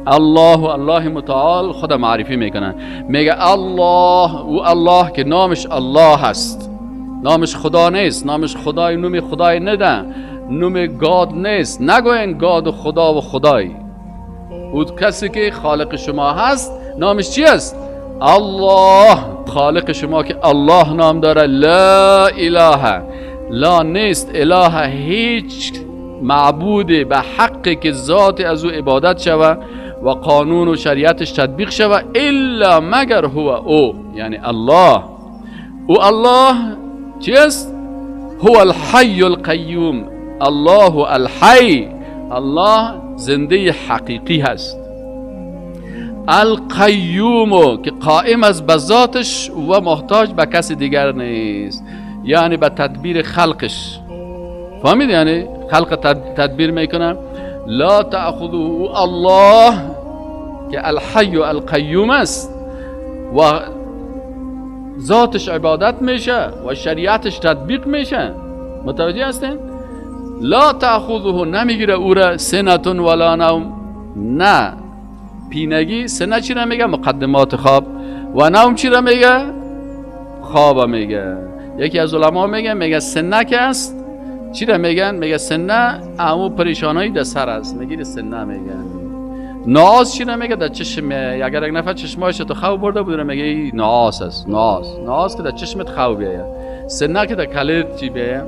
الله و الله متعال خود معرفی میکنه، میگه الله و الله که نامش الله هست، نامش خدا نیست، نامش خدای، نوم خدای نده، نوم گاد نیست، نگوین گاد و خدا و خدای. او کسی که خالق شما هست نامش چی است؟ الله. خالق شما که الله نام داره، لا اله، لا نیست اله، هیچ معبود به حقی که ذات از او عبادت شوه و قانون و شریعتش تطبیق شوه، الا مگر هو او، یعنی الله. او الله چیست؟ هو الحی القیوم. الله الحی، الله زنده حقیقی هست. القیوم که قائم است به ذاتش و محتاج به کسی دیگر نیست، یعنی به تدبیر خلقش. فهمید؟ یعنی خلق تدبیر میکنه. لا تأخذه، الله که الحی القیوم است و ذاتش عبادت میشه و شریعتش تطبیق میشه. متوجه هستین؟ لا تأخذه، نمیگیره او را سنة ولا نوم، نه پینگی. سنه چی را میگه؟ مقدمات خواب. و نوم چی را میگه؟ خواب میگه. یکی از علما میگه، میگه سنه که است چی را میگن؟ میگه سنه امو پریشانایی در سر است، میگه سنه میگن. نعاس چی را میگه؟ در چشم. اگر یک نفر چشمایش تو خواب برده بود میگه نعاس است. نعاس، نعاس که در چشمت خواب بیاید، سنه که در کلت چی بیاید.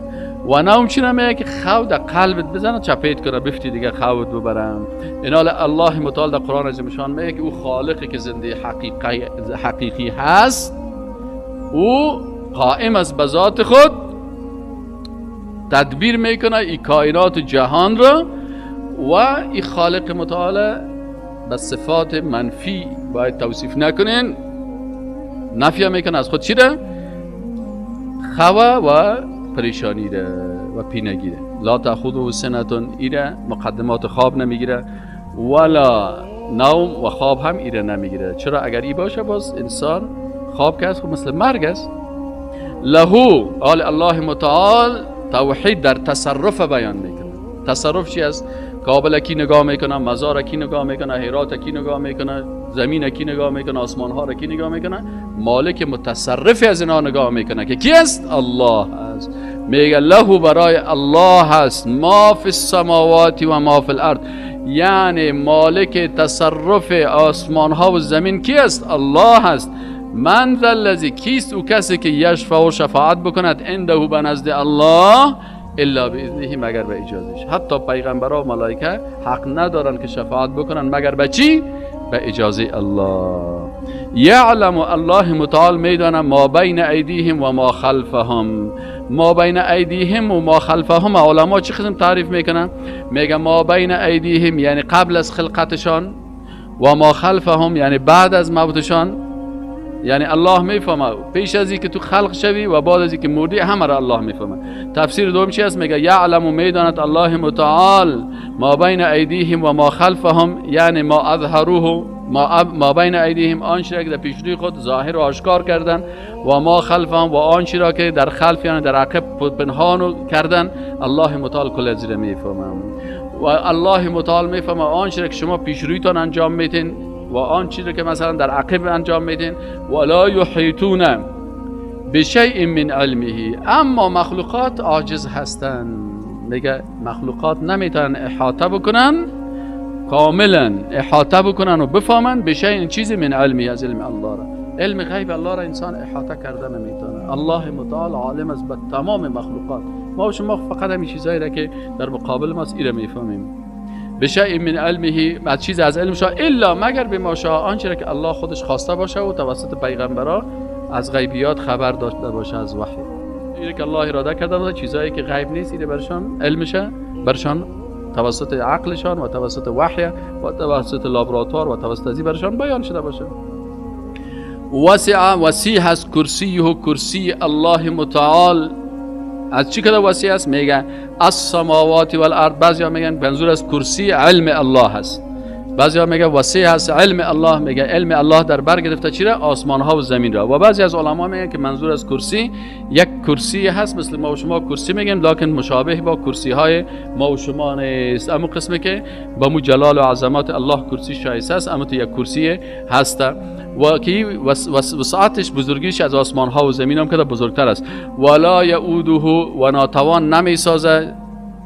و نوم چی را میگه؟ که خواب در قلبت بزنه، چپیت کنه، بفتی دیگه خوابت ببرم. اینال الله متعال در قرآن عظیمشان میگه که او خالقی که زنده حقیقی هست، او قائم است به ذات خود، تدبیر میکنه ای کائنات جهان را، و ای خالق متعال به صفات منفی باید توصیف نکنین، نفی میکنه از خود چی را؟ خوا و پریشانی را و پینگی را. لا تأخذه سنة، ایره مقدمات خواب نمیگیره، ولا نوم و خواب هم ایره نمیگیره. چرا؟ اگر ای باشه باز انسان خواب که است خب مثل مرگ است. لهو، آل الله متعال توحید در تصرف بیان میکنه. تصرف چی است؟ کابل کی نگاه میکنه، مزار کی نگاه میکنه، هرات کی نگاه میکنه، زمین کی نگاه میکنه، آسمان ها را کی نگاه میکنه؟ مالک متصرف از اینا نگاه میکنه که کی است؟ الله است. میگه له، برای الله هست، ما فی السماوات و ما فی الارض، یعنی مالک تصرف آسمان ها و زمین کی است؟ الله هست. من ذا الذی، کیست او کسی که یشفع و شفاعت بکند عنده، به نزد الله، الا باذنه، مگر به اجازهش. حتی پیغمبرها و ملائکه حق ندارن که شفاعت بکنن مگر به چی؟ به اجازه الله. یعلم، الله متعال میدانه، ما بین ایدیهم و ما خلفهم. ما بین ایدیهم و ما خلفهم علما چه قسم تعریف میکنن؟ میگه ما بین ایدیهم یعنی قبل از خلقتشان، و ما خلفهم یعنی بعد از موتشان. یعنی الله میفهمه پیش از اینکه تو خلق شوی و بعد از اینکه مردی، همه را الله میفهمه. تفسیر دوم چی است؟ میگه یعلم و میداند الله متعال ما بین ایدیهم و ما خلفهم، یعنی ما اظهروه، ما بین ایدیهم آنچه را که در پیش روی خود ظاهر و آشکار کردن، و ما خلفهم و آنچه را که در خلف یعنی در عقب پنهان کردن. الله متعال کل از میفهمه و الله متعال میفهمه آنچه را که شما پیش رویتان انجام میتین و آن چیزی که مثلا در عقب انجام میدین. ولا یحیطون بشیء من علمه، اما مخلوقات عاجز هستن. میگه مخلوقات نمیتونن احاطه بکنن، کاملا احاطه بکنن و بفهمن بشیء چیزی من علمه، از علم الله را. علم غیب الله را انسان احاطه کرده نمیتونه. الله متعال عالم است به تمام مخلوقات. ما و شما فقط همین چیزایی را که در مقابل ماست ایره میفهمیم. بشیء من علمه، از چیز از علم شا، الا مگر به شاء، آنچه که الله خودش خواسته باشه و توسط پیغمبرا از غیبیات خبر داشته باشه، از وحی. اینه که الله اراده کرده باشه چیزایی که غیب نیست اینه برشان علمشه، برشان توسط عقلشان و توسط وحی و توسط لابراتوار و توسط ازی برشان بیان شده باشه. وسع، وسیع هست کرسیه، کرسی الله متعال. از چی کده وسیع است؟ میگه از سماوات والارض. بعضیا میگن منظور از کرسی علم الله هست. بعضی ها میگه وسیع هست علم الله، میگه علم الله در بر گرفته چی را؟ آسمان ها و زمین را. و بعضی از علما میگن که منظور از کرسی یک کرسی هست مثل ما و شما کرسی میگیم، لکن مشابه با کرسی های ما و شما نیست. اما قسمی که با مو جلال و عظمت الله کرسی شایسته است، اما تو یک کرسی هست و که وسعتش بزرگیش از آسمان ها و زمین هم که بزرگتر است. ولا یعوده و ناتوان نمیسازه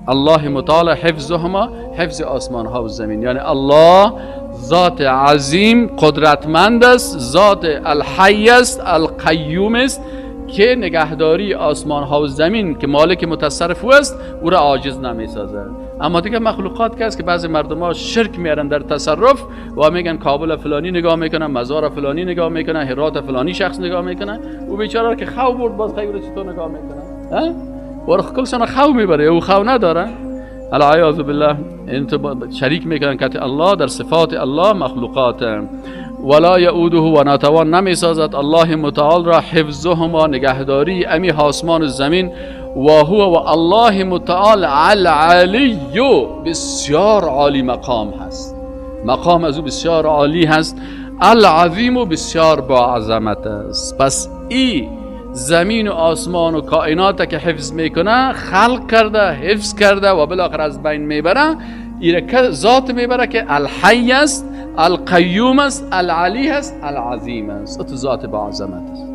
الله متعال حفظهما، حفظ آسمان ها و زمین. یعنی الله ذات عظیم قدرتمند است، ذات الحی است، القیوم است که نگهداری آسمان ها و زمین که مالک متصرف او است او را عاجز نمیسازه. اما دیگه مخلوقات که است که بعضی مردم ها شرک میارن در تصرف و میگن کابل فلانی نگاه میکنن، مزار فلانی نگاه میکنن، هرات فلانی شخص نگاه میکنن، او بیچاره که خو برد باز خیر چطور نگاه میکنن؟ ورخ کلشان خو میبره، او خو نداره. العیاذ بالله انت شریک میکنن که الله در صفات الله مخلوقات. ولا یعوده و ناتوان نمیسازد الله متعال را حفظهما، نگهداری امی آسمان و زمین. و هو و الله متعال العلی، بسیار عالی مقام هست، مقام از او بسیار عالی هست، العظیم و بسیار با عظمت است. پس ای زمین و آسمان و کائنات که حفظ میکنه، خلق کرده، حفظ کرده و بالاخره از بین میبره، ایره ذات میبره که الحی است، القیوم است، العلی است، العظیم است. تو ذات با عظمت است.